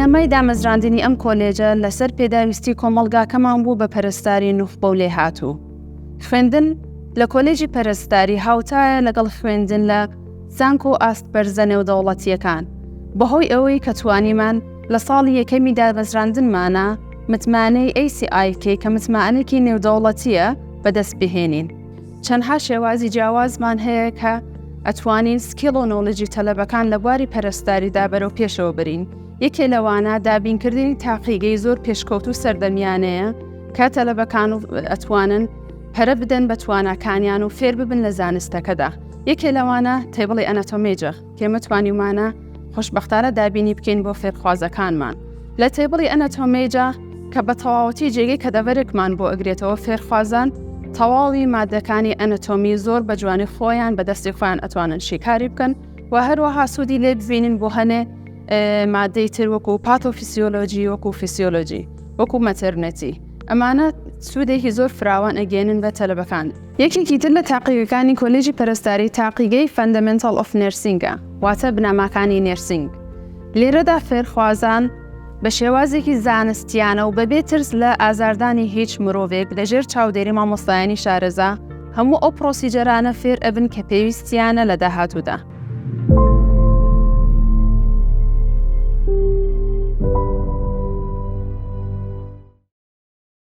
بنەمای دامەزراندنی ئەم کۆلێجە لەسەر پێداویستی کۆمەڵگاکەمان بوو بە پەرستاری نوخبە و لێهاتوو. خوێندن لە کۆلێجی پەرستاری هاوتایە لەگەڵ خوێندن لە زانکۆ ئاست بەرزە نێودەوڵەتییەکان، بەهۆی ئەوەی کە توانیمان لە ساڵی یەکەمی دامەزراندنمانا متمانەی ACIK کە متمانەکی نێودەوڵەتییە بەدەست بهێنین. چەندها شێوازی جیاوازمان هەیە کە ئەتوانین skill و knowledge ی تەلەبەکان لە بواری پەرستاریدا بەرەو پێشەوە برین، یەکێ لەوانە دابینکردنی تاقیگەی زۆر پێشکەوتوو سەردەمیانەیە کە تەلەبەکان ئەتوانن پەرە بدەن بە تواناکانیان و فێر ببن لە زانستەکەدا. یەکێ لەوانە table ی anatomy ە کە ئێمە توانیومانە خۆشبەختانە دابینی بکەین بۆ فێرخوازەکانمان. لە table ی anatomy ە کە بە تەواوەتی جێگەی cadaver ێکمان بۆ ئەگرێتەوە فێرخوازان تەواوی مادەکانی anatomy زۆر بە جوانی خۆیان بە دەستی خۆیان ئەتوانن شیکاری بکەن و هەروەها سوودی لێ ببینن بۆ هەنێ مادەی تر وەکو pathophysiology وەکو فیسیۆلۆجی وەکو maternity ئەمانە سوودێکی زۆر فراوان ئەگەێنن بە تەلەبەکان. یەکێکی تر لە تاقیگەکانی کۆلێژی پەرستاری تاقیگەی Fundamental of Nursing ە واتە بنەماکانی nursing. لێرەدا فێرخوازان بە شێوازێکی زانستیانە و بەبێ ترس لە ئازاردانی هیچ مرۆڤێک لەژێر چاودێری مامۆستایانی شارەزا هەموو ئەو procedure انە فێر ئەبن کە پێویستیانە لە داهاتوودا.